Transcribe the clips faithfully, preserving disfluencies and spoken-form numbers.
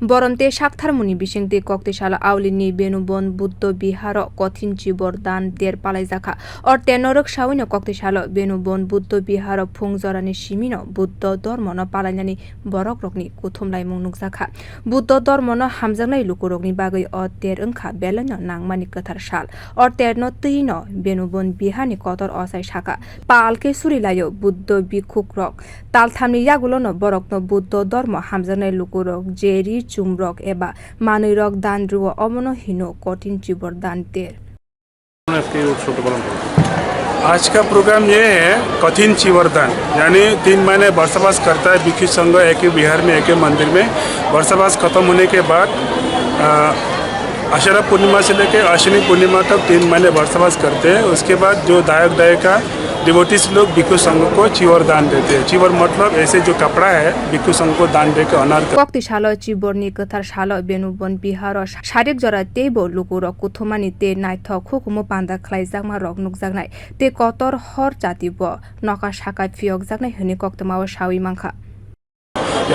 Borom tei saktharmungni bisingtwi koktwi salo Aulini Benubon Buddho Biharo kothin chibor dan ter palaijakha. O terno rwksawino koktwi salo Benubon Buddho Biharo phung jorani simino Buddho dormono palainani borokrokni kuthumlaimung nukjakha. Buddho dormono hamjaknai lukurokni bagwi o ter wngkha belaino nangmani kwthar sal. O terno twino Benubon Biharni kotor ochai sakha. Pal khe surilaio Buddho bhikkhukrok. Talthamni yagulono borokno Buddho dormo hamjaknai lukurok je ri chumrok eba manwirok dan rwo, omono hino kothin chibor dan ter. आज का प्रोग्राम ये है कठिन चीवर दान, यानी तीन महीने बरसाबास करता है भिक्षु संघ एक ही विहार में, एक ही मंदिर में। बरसाबास खत्म होने के बाद, अ, आषाढ़ा पूर्णिमा से लेके अश्विनी पूर्णिमा तक तीन महीने बरसाबास करते हैं। उसके बाद जो दायक दायिका, डिवोटीज लोग भिक्षु संघ को चीवर दान देते हैं। चीवर मतलब ऐसे जो कपड़ा है, भिक्षु संघ को दान देके अनार कर- Koktwi salo chiborni kwthar salo Benubon Biharo sarik jora teibo lukurok kuthumani tei naithok hukumu panda khlaijakma rok nukjaknai tei kotor hor chati bo nokha saka phiyokjaknai hwnwi koktwmao sawi mankha.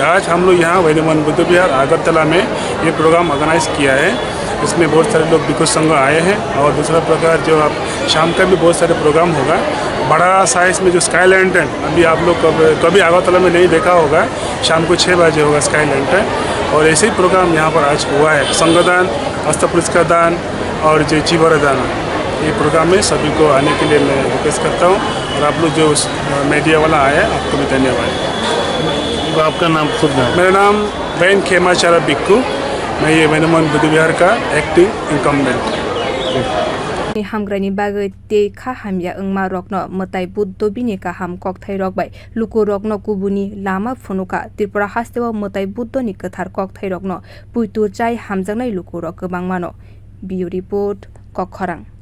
आज हम लोग यहाँ वैद्यमान बुद्ध विहार अगरतला में ये programme organise किया है। इसमें बहुत सारे लोग भिक्षु संघ आए हैं और दूसरा प्रकार जो आप शाम का भी बहुत सारे प्रोग्राम होगा। बड़ा साइज में जो स्काई लैंटर्न अभी आप लोग कब-, कभी अगरतला में नहीं देखा होगा, शाम को छः बजे होगा स्काई लैंटर्न। और ऐसे ही प्रोग्राम यहाँ पर आज हुआ है, संघदान, अष्टपुरुष का दान और जो चीवर दान, ये प्रोग्राम में सभी को आने के लिए मैं रिक्वेस्ट करता हूँ। और आप लोग जो उस, अ, मीडिया वाला आए हैं, आपको भी धन्यवाद। तो आपका नाम शुभ नाम? मेरा नाम वैन खेमाचारा भिक्खु। मैं ये वैनमोहन बुद्ध विहार का एक्टिंग इंकम्बेंट। Ni hamgrai ni bagwi tei kha hamya wngma rokno mwtai Buddho bini kaham kokthai rok bai luku rokno kubuni lama phunukha. Tripura hasteo mwtai Buddho ni kwthar kokthai rokno puitu chai hamjaknai luku rok kwbangmano. Bureau Report, Kokkhorang.